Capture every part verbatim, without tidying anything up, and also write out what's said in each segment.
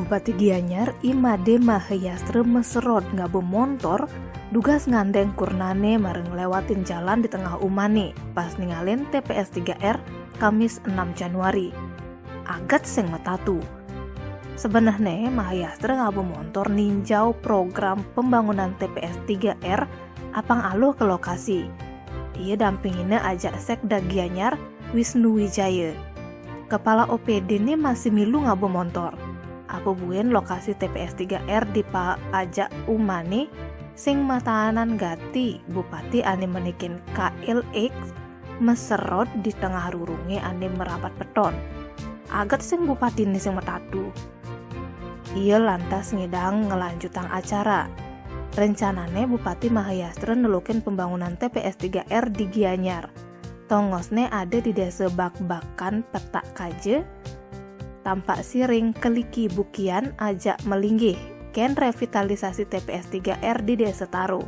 Bupati Gianyar I Made Mahayastra meserod ngaba montor, dugas ngandeng kurnane mara nglewatin jalan di tengah umane, pas ningalin T P S tiga R, Kamis enam Januari. Aget sing matatu. Sebenehne Mahayastra ngaba montor ninjau program pembangunan T P S tiga R apang aluh ke lokasi. Ia dampingina ajak Sekda Gianyar, Wisnu Wijaya. Kepala O P D ne masih milu ngaba montor. Apa buin lokasi T P S tiga R di pa-, ajak umane sing mataanang gati Bupati ane manikin K L X meserod di tengah rurunge ane merabat peton. Aget sing Bupatine sing matatu. Ia lantas ngidang ngelanjutang acara. Rencanane Bupati Mahayastra nelukin pembangunan T P S tiga R di Gianyar. Tongosne ada di Desa Bakbakan, Petak Kaja, Tampak Siring, Keliki, Bukian, ajak Melinggih, ken revitalisasi T P S tiga R di Desa Taro.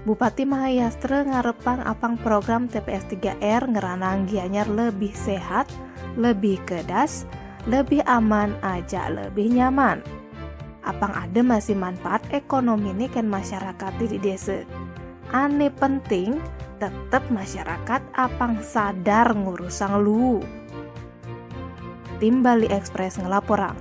Bupati Mahayastra ngarepang apang program T P S tiga R ngranang Gianyar lebih sehat, lebih kedas, lebih aman, ajak lebih nyaman. Apang ada masih manfaat ekonomine ken masyarakat di desa. Ane penting, tetep masyarakat apang sadar ngurusang luu. Tim Bali Express ngelaporang.